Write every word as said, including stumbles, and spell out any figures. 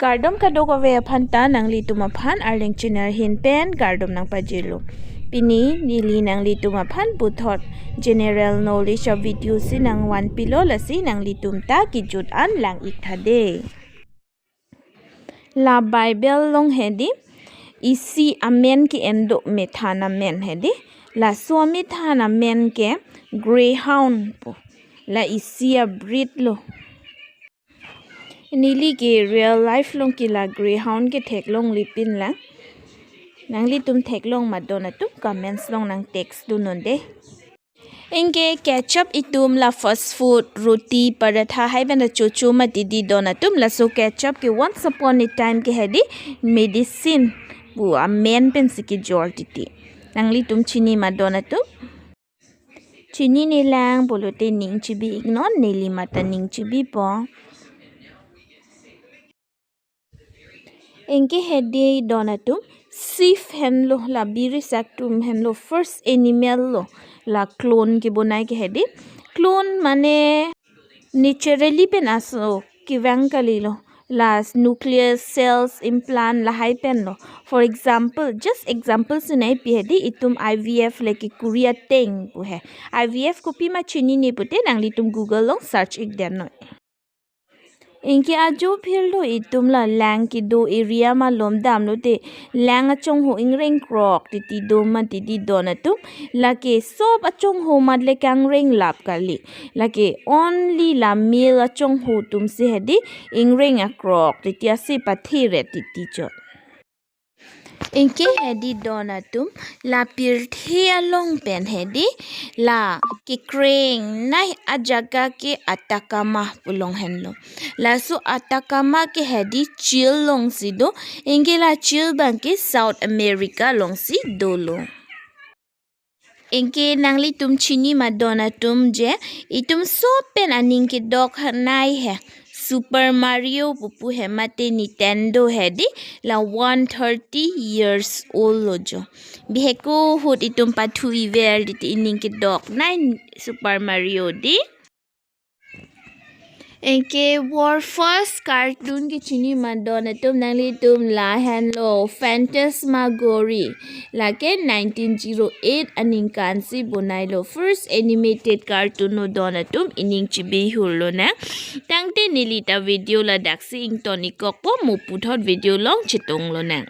Kardom kadokave aphan ta, nanglitum aphan Arleng Channel ahin pen kardom nangpajirlo. Pini neli nanglitum aphan puthot general knowledge a video si nangvanpilo, lasi nanglitum ta kejut an lang-ik tha dei. La Bible along hedi isi amen ke-en do, methan amen hedi. Laso amethan amen ke greyhound pu. La isi a breed lo. Neli ke real life along ke la greyhound ke theklonglipin lang. Nanglitum theklong ma don atum comments along nang text dun non dei. Anke ketchup itum la fast food, roti, paratha hai pen ta chocho mati dei don atum, laso ketchup ke once upon a time ke hedi medicine pu amen pensi kejor titi. Nanglitum chini ma don atum? Chinine lang pulote ning chebi-ik non, neli mata ning chebipo. Anke hedi don atum, sheep henlo, la biri sak atum henlo, first animal lo la clone kebonai ke hedi. Clone mane naturally pen aso kevang kalilo, la nucleus cells implant lahai pen lo. For example, just example si nangpi hedi, itum I V F le kekuri ateng pu he. I V F kopima chinine pute nanglitum Google along search-ik dam noi. Anke ajo phirlo itum la lang kedo area malom damlote, lang achongho ingreng krok titi do mati dei don atum. Lake sop achongho mat le kangreng lap kali. Lake only la male achongho atum si hedi ingreng akrok titi ase pathe ret titi chot. Anke hedi don atum, la pirthe along pen hedi la kekrengnei ajaga ke Atacama pu along henlo. Laso Atacama ke hedi chil alongsi do, anke la chil abang ke South America alongsi dolo. Anke nanglitum chini ma don atum je, itum sop pen aning kedok hanai he. Super Mario pupu he mate Nintendo hedi, la one thirty years old lo jo. Bihek ahut itum pathu-iver titi ining kedoknei Super Mario dei. Anke war first cartoon ke chini ma don atum, nanglitum la henlo Phantasmagoria. Lake nineteen zero eight aningkan si bonailo, first animated cartoon lo don atum, ining chebi hurlo nang. Tangte neli ta video ladaksi ington-ik kokpo, mo puthot video along chetong lonang.